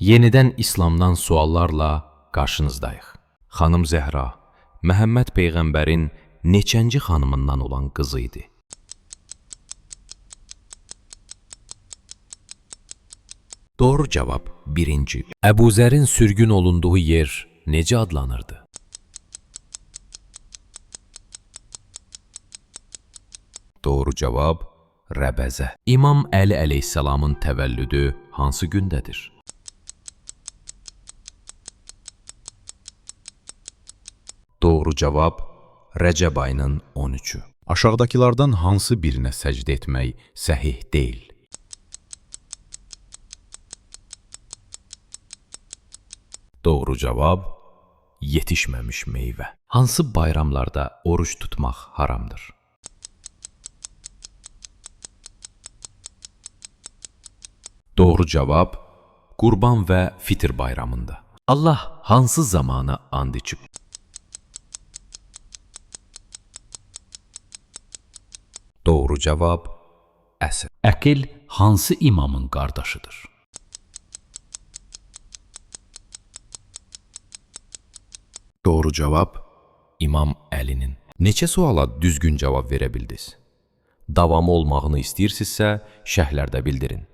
Yenidən İslamdan suallarla qarşınızdayıq. Xanım Zəhra Məhəmməd peyğəmbərin neçənci xanımından olan qızı idi? Doğru cavab birinci. Əbu Zərin sürgün olunduğu yer necə adlanırdı? Doğru cavab Rəbəzə. İmam Əli əleyhissalamın təvəllüdü hansı gündədir? Doğru cavab Rəcəb ayının 13-ü. Aşağıdakılardan hansı birinə səcdə etmək səhih deyil? Doğru cavab yetişməmiş meyvə. Hansı bayramlarda oruç tutmaq haramdır? Doğru cavab Qurban və Fitr bayramında. Allah hansı zamana and içib? Doğru cavab əsr. Əqil hansı imamın qardaşıdır? Doğru cavab İmam Əlinin. Neçə suala düzgün cavab verə bildiniz? Davamı olmağını istəyirsinizsə, şərhlərdə bildirin.